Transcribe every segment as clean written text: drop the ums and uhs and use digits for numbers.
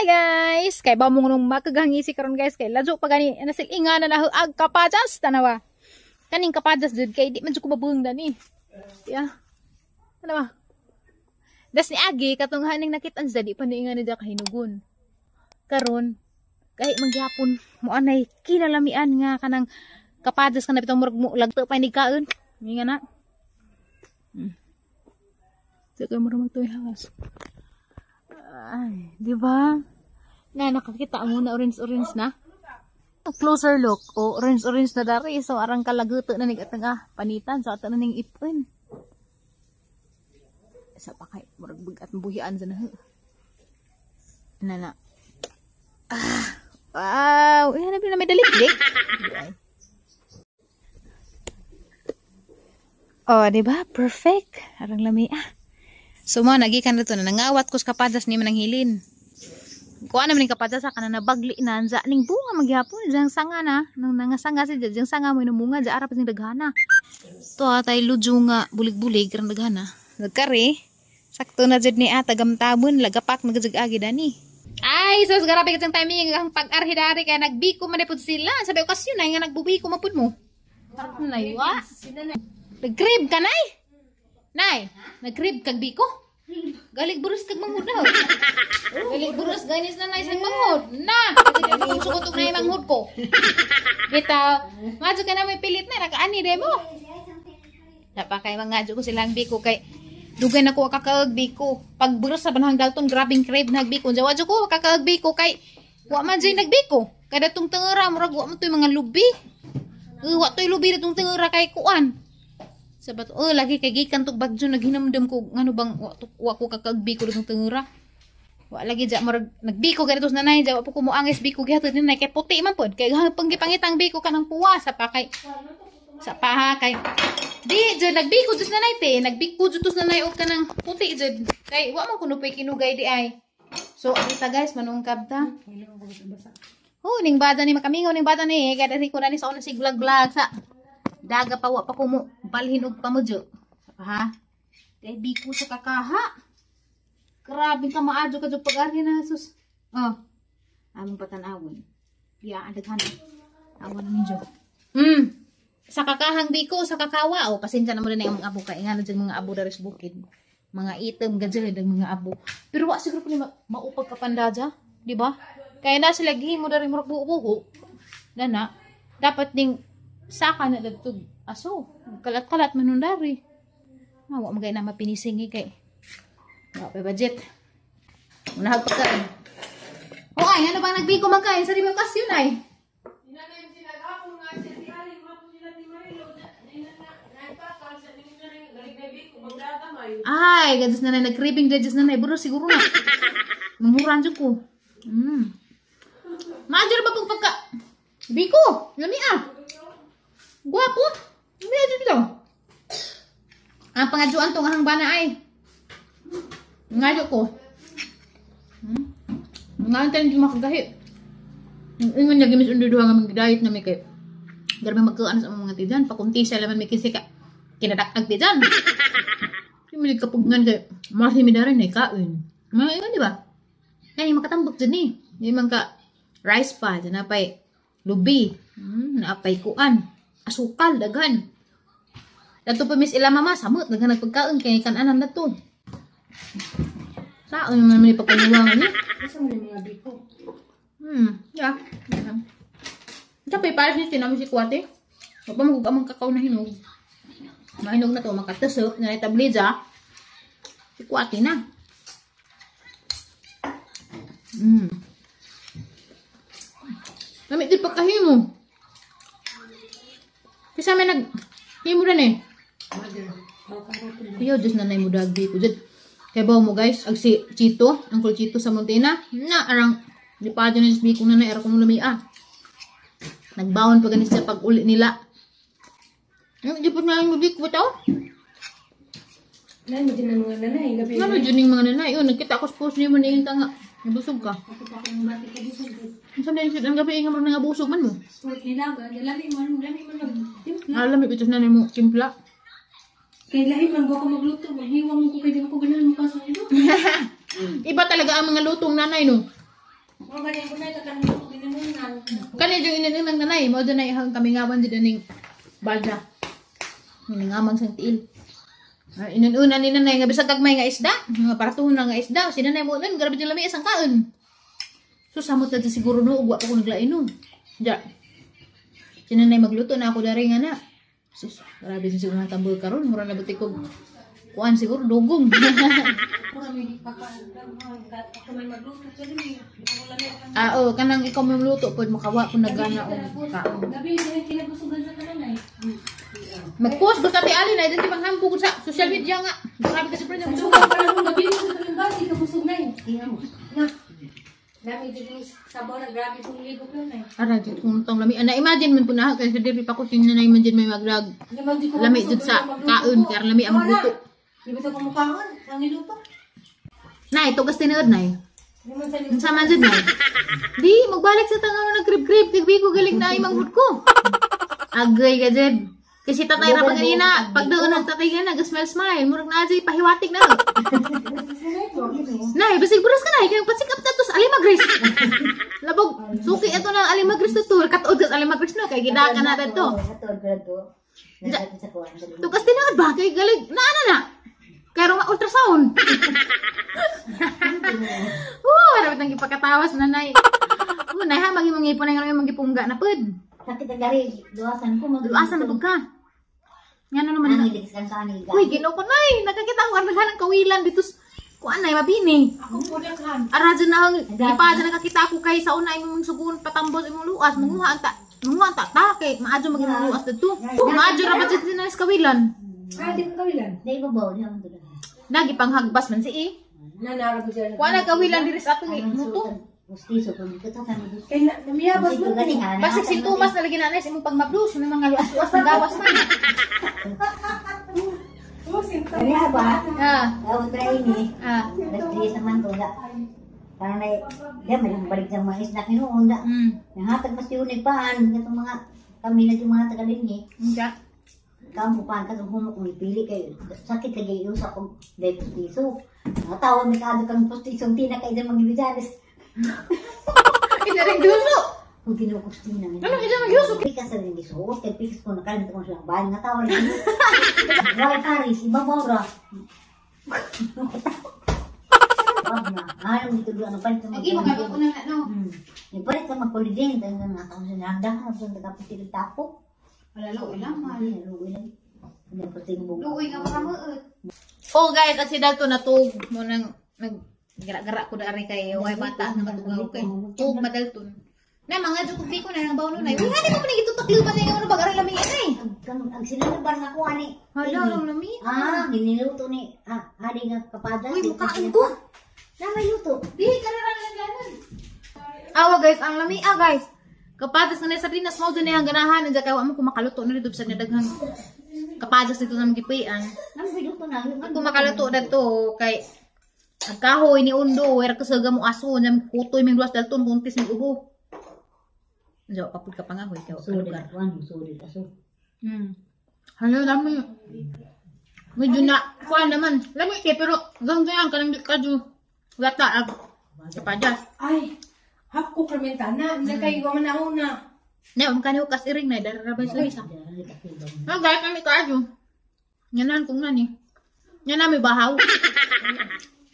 Guys! Kay ba mo nung makagahangisi karon, guys, kay ladyo pa gani na sil inga na ag kapajas tanawa. Kaning kapajas jud kay di man jud ko mabuhang dani. Yeah. Tanawa. Das ni agi katong haning nakit-an sa di pa ni inga ni da kahinugon. Karon kay mangyapon mo anay kinalamian nga kanang kapajas kana bitong murag mo lagto pa ni kaon. Nga na. Sa kay murag magtuy hawas. Ay, di ba? Na nakakita mo na orange orange na. Closer look, o orange orange na dari, so arang kalaguto na ning atang panitan so ato na ning ipon. Sa pa kay murag bugat buhian sa na. Na na. Ah, wow, yan na may daliklik. Oh, di ba? Perfect. Arang lami ah. So mo nagikan na to na nangawat ko sa kapadas ni manang hilin. Kuha naman ning kapadas sa kana nabagli na anza ning bunga magyapon jang sanga na nang nangasanga si jang sanga mo inumunga ja arap ning daghana. To atay ludyo nga bulig-bulig ran daghana. Nagkari sakto na jud ni ata gamtabon lagapak nagajag agi dani. Ay sus, grabe kitang timing ang pag-arhi dari kay nagbiko man pud sila. Sabi okasyon ay nga nagbubiko man pud mo. Nay wa. Nag-crib ka nay? Nay, nag-crib kag biko? Galig buros kag manghod na. Galig buros ganis na nay sang manghod. Na, kung sugot og nay manghod ko. Bitaw, ngadyo ka na may pilit na nakaani de mo. Napa kay mangadyo ko silang biko kay dugay na ko kakaag biko. Pag buros sa banhang Dalton grabing crave na biko. Jawa ko kakaag biko kay wa man jay nagbiko. Kada tong tengera murag wa man toy mga lubi. Wa toy lubi datong tengera kay kuan. Sabat, oh, lagi kay gikan tog bagyo naghinamdam ko ngano bang wa ko kakagbiko datong tengera. Wa lagi ja murag nagbiko ganito sa nanay ja wa po ko moangis biko gihatod ni nanay kay puti man pod kay pangipangitang biko kanang puwa sa pa kay sa paha kay di jud nagbiko jud nanay te nagbiko jud tos nanay og kanang puti jud kay wa man kuno pay kinugay di ay. So kita guys manungkab ta. Oh ning bada ni makamingaw ning bada ni kay diri ko na ni sa una sig vlog vlog sa daga pa wa pa ko mo balhin og pamudyo. Ha? Kay biko sa kakaha. Grabe ka maadyo ka jud pag-arhi na sus. Oh. Among patanawon. Ya, ang daghan. Awon ninyo. Sa kakahang biko, sa kakawa. Oh, pasensya na mo din ang mga abo kay ngano jud mga abo dari sa bukid. Mga item gadyo ang mga abo. Pero wa siguro ni maupag kapandaja, di ba? Kaya na sila gihimo dari murag buo-buo. Nana, dapat ning saka na dagtog aso. Kalat-kalat man nun dari. Wa magay na mapinisingi kay wa pa budget. Unahag pagkain. O ay, ano bang nagbiko man kain sa di ba kasyon ay? Ay, gadis na na nag-craving gadis na na bro siguro na. Manghuran jud ko. Maadyo ba pag pagka biko? Lami ah. Guwapo. Hindi jud bitaw. Ang pangadyoan tong ahang bana ay. Ngadyo ko. Nga tayo hindi makagahi. Ingon lagi mis undo duha nga mag-diet na may kay. Grabe magkaan sa mga tijan. Pakunti siya laman may kinsi ka. Kinadak-ag tijan. Hindi kapugnan kay masimi na rin ay kain. Mga ingon di ba? Kaya makatambok dyan eh. Hindi man ka rice pa. Diyan napay lubi. Napay kuan. Asukal, daghan. Dato pa mis ila mama, samot. Daghan nagpagkaon. Kaya kananan na to. Saan naman may pagkanuwangan eh? Saan mo yung mga biko? Yeah. Ito pa, pares niyo tinami si Kuwate. Wag pa magugamang kakao na hinog. Mahinog na to, makatusok na itablija. Si Kuwate na. Gamit din pagkahimo. Kasi may nag-himo na eh. Kuya, Diyos na na yung mudag biko. Kaya ba mo guys, ag si Chito, Uncle Chito sa Montina, na arang di pa dyan yung biko na na, era kong lumia. Nagbaon pa ganit siya pag uli nila. Di pa na yung biko ba? Nano din ang mga nanay. Nano din yung mga nanay. O, nagkita ako sa post niyo mo na yung tanga. Nabusog ka. Saan na yung ang gabi nga mga nabusog man mo? Alam, ito na mo timpla. Kay lahi man ko magluto, maghiwang ko kay di ko ganahan mo kaso ito. Iba talaga ang mga lutong nanay no. Mga ganyan ko na ito, kanang ginamunan. Kani yung inanang nanay, mo doon na ihang kamingawan dito ning balda. Mingaman sang tiil. Ah, inanuna ni nanay nga bisag gagmay nga isda, nga paratuhon na nga isda, si nanay mo nun, grabe yung lami isang kaon. So samot na siguro no, ugwa pa ko naglain no. Ja. Si nanay magluto na ako dari nga na. Sus, grabe din siguro ang tambol karon, mura na buti ko kuan siguro dugong. Pura may di pa ka. Ako may magluto. Pero may di ko lami ang Ah, oh, kanang ikaw magluto pod makawa po nagana og kaon. Gabi, hindi kinabusugan sa tanan ay. Mag-post gusto ti Ali na dito panghambog sa social media nga. Grabe kasi pre Sugan pa lang kung gabi sa tanan ba, di ka busog na eh. Na. Dami din yung sabaw na grabe kong ligo ko na eh. Ara jud kung tong lami. Ana imagine man po na kay sa diri pa ko sinanay man jud may maglag. Hindi man di ko Lami mabusog, jud sa wala magluto kaon, ko. kaya lami ang Wala. magluto. Di ba ito kumukaon? Ang niluto. Nay, tugas tinuod nay. Hindi man sa Unsa man jud nay? Di magbalik sa tangaw nagkrib-krib kay bigo galing na manghud ko. Agay ka jud. Kasi tatay ra pa ganina, pag doon ang tatay ganina, smile smile, murag na ajay pahiwatig na. Nay, basig buras ka nay, kay pasikap ta to sa Alimagris. Labog, suki ato na Alimagris to tour, katuod sa Alimagris no kay gidaka na to. Hatod ko to. Nagkati sa kuwan. Tukas tinuod ba kay galig na ana na. Kaya nga ultrasound. Oh, dapat ang gipakatawas nanay. Oh, nay ha magi mangipon na nga magipungga na pud. Sakit ang dari. Luwasan ko. Luasan na pud ka. Ngano naman Ang na. ilig sa ani. Uy, Ginoo ko nay, nakakita ko ang naghanang kawilan dito sa kuan nay mabini. Ako po na kan. Ara dyan na ang ipa dyan nakakita ako kay sa una imong sugun patambos imong luas manguha ang ta manguha ang ta ta kay maadyo maging imong luas didto. Maadyo ra ba dyan na sa kawilan. Ah, di ko kawilan. Dai babaw niya ang tulad. Nagipanghagpas man si eh. Nanarap ko dyan. Wala kawilan diri sa atong muto. Gustiso kung dito ka mo. Kaya namiyabas mo. Basig sintomas na lagi na sa imong pagmablos ng mga luas-luas na gawas man. Oh, sinto. Kaya ba? Ah, Ako try ni. ah. Alas 3 naman to da. Para na di man lang balik sa mga isda kinuon da. Nanghatag mas yun paan katong mga kami na yung mga taga dinhi. Unsa? Kamo paan katong humok may pili kay sakit lagi iyo sa kog dai pustiso. Natawa mi kaado kang pustisong tina kay dyan magibijares. Ina rin duso. Kung ginukustina. Ano ina magyuso? Pikas sa rin gisuot kay pikas ko nakalimot ko silang bahay nga tawa rin. Why Paris ibabaw ra. Wag na. Ayaw dito doon ano palit sa Lagi mo kay ko na no. Yung palit sa magkulidin, tayo nga nga sa nagdahan, sa nagkaputil tapo. Wala luoy lang man. Ay, luoy lang. Hindi pa timbong. Luoy nga makamuot. Oh guys, at si Dalton natug mo nang nag gara-gara ko dari kay way bata nga matugaw kay. Tug madalton. Na mga jud ko na nang bawlo na. Uy, hani ko man gitutakluban na yung ano bagar lami ay. Ang sinalabar na ko, ani. Hala, ang lami. Ah, giniluto ni, ah, ani nga kapadas. Uy, mukain ko. Na may luto. Di, karera lang ganon. Awa guys, ang lami ah guys. Kapadas na sardinas mo din ang ganahan nandiyan kay wa mo kumakaluto na dito sa nadaghang kapadas dito sa mga gipian. Na may luto na. Kung makaluto na to kay ang kahoy ni Undo, wera kasaga mo aso, nyam kutoy ming duwas dalton kuntis ming ubo. Diyo, kapag ka pangahoy kay Sulit, lugar. kuan, sulit, aso. Hala lami. Medyo na kuan naman. Lami kay pero ganggang kanang di kadyo. Lata ag kapadas. Ay, hap ko fermentana. Hindi kay wa man nauna. Na, um kani hukas iring na dararabay sa isa. Ah, guys, kami kaadyo. Yanan kung nani. Yan nami bahaw.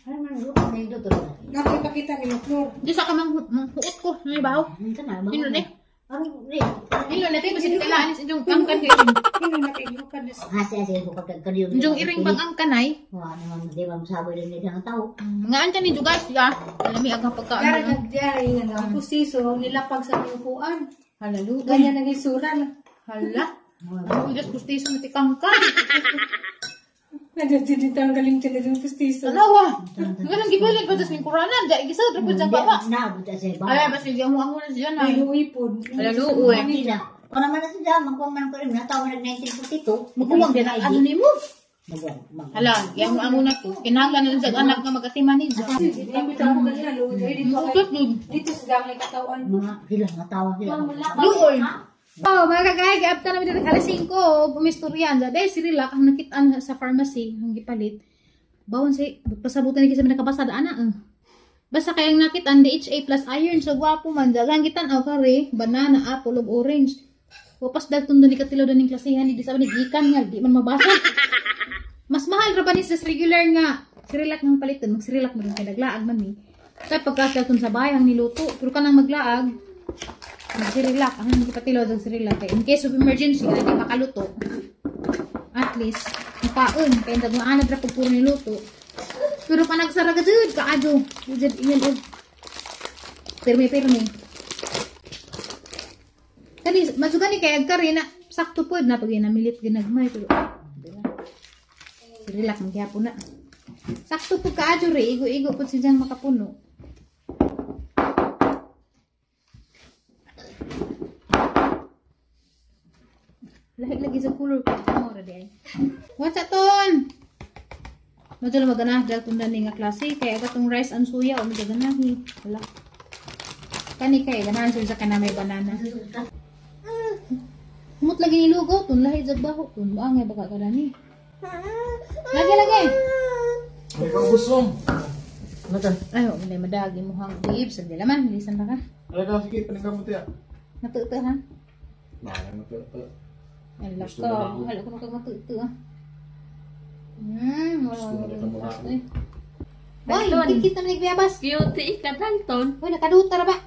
Ano man, luto na yung luto na. Nakipakita ni Flor. Di sa kamang huot ko, nani bahaw. Hindi ka na, Hino na eh. Ano, di. Hino na tayo, basta kailangan is inyong angkan kayo. Hindi na kay Luka des. Hasi, hasi, ko kag kadiyo. Inyong iring bang angkan ay. Wah, naman, di ba, masaboy din nila ang tao. Mga angkan ninyo guys, ya. Alami ang pagkaan. Dara nagdiari nga nga pustiso nilapag sa upuan. Halalu. Ganyan ang isura na. Hala. Ano Diyos, pustiso na tikang ka. Nadadidin tanggalin siya na yung pustiso. Alawa. Ganang gibalin pa tas ning kuranan. Diya, igisa, drapod siyang baba. Na, buta siya ba? Ay, basta yung ang na siya na. Ay, luipod. Halalu, eh. Hindi na. Kung naman na siya, magkuwang man ko rin. Natawa nag 1942. Magkuwang din ang ano ni mo. Magkuwang. mag- Hala, yung amo na ko. Kinahanglan na lang sa anak nga magatiman ni. Hindi ko ganyan luoy. Ay, dito kay Utot dun. dito sa gamay katawan. Mga sila, nga tawa sila. Luoy. Oh, mga kagay, giabta namin dito alas 5, gumistoryan. Dahil si Rila, ang nakitaan sa pharmacy, ang gipalit. Bawon si, pasabutan ni kasi nakabasa ana. Eh. Basta kayang nakit ang DHA plus iron so gwapo man daghang gitan aw kare banana, apple ug orange. Wapas dalton ni katilaw daning klasihan ni di sa ni gikan nga di man mabasa. Mas mahal ra ba ni sa regular nga Cerelac ng paliton, mag Cerelac mo rin kay naglaag man ni. Kay pagka dalton sa bahay ang niluto, pero kanang maglaag mag Cerelac, ang hindi patilaw sa Cerelac kay in case of emergency nga di makaluto. At least makaon kay nagmaanad ra pag puro niluto. Pero panagsara ka jud kaadyo. Jud ingon og pirmi-pirmi. Kani masugan ni kay agkari na sakto pod na pag ginamilit ginagmay pero diba? Relax man gyapon na. Sakto pud kaadyo re igo-igo pud siya makapuno. Lahi lagi sa color ko mo ra di ay. What's that ton? Madula magana dahil tunda ni nga klase kay aga tong rice and soya o magaganahi. Wala. Kani kay ganahan sila sa kana may banana. Humot lagi ni lugo tun lahi jag baho tun maangay baka kadani. Lagi lagi. Ay ka gusom. Ano ka? Ay, oh, may madagi mo hang babes sa laman, lisan pa ka. Ay ka sige paningkamot ya. Natuto ha. Nah, natuto. Ay, Gusto lako. na ako. Wala ko kag matuto ah. Gusto Wala. na ka muna. Uy, kikita na nagbiyabas. Cute ka Dalton. Uy, nakaduta ra ba?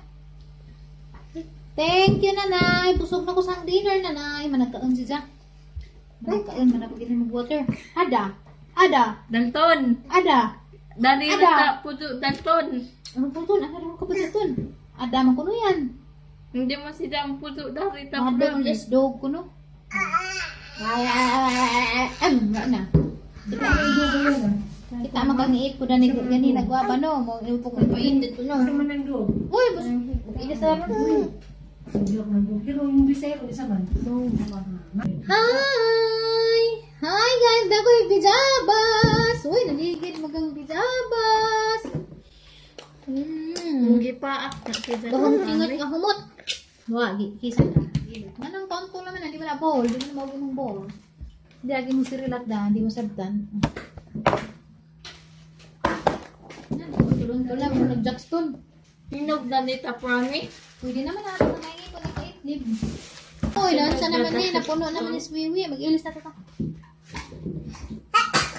Thank you, nanay. Busog na ko sa dinner, nanay. Managkaon siya. Managkaon, managkaon mag water. Ada. Ada. Dalton. Ada. Dari Ada. na puto Dalton. Ano po ito? Ano ka po ito? Ada man kuno yan. Hindi mo sila ang puto dari ta. Ada man just dog kuno. Ay, ay, ay, ay, ay, ay, wala na. Kita man kang iit po na ni gani nagwaba no. Mo ipok ko paindit no. Ano man ang dog? Uy, bus. Ina sa Pero yung bisero isa man. Hi! Hi guys! Dagoy bijabas! Uy, naligid magang bijabas! Hindi pa ak. Bahong tingot nga humot. Wa, kisa na. Manang tonto naman, hindi mo na bowl. Hindi mo na mabunong bowl. Hindi lagi mo sirilat na, hindi mo sabtan. Yan, tulon-tulon mo nag-jackstone. Hinog na ni ta promise. Pwede naman na, nangahingi ko ng itlib. Uy, lansa naman eh, napuno naman ni Swiwi. Mag-ilis na to ka.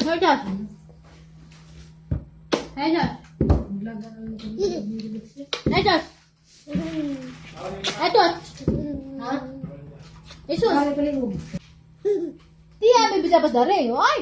Hey, Josh. Hey, Josh. Hey, Josh. Hey, Josh. Ha? Jesus. Tiya, may bijabas dare. Ay!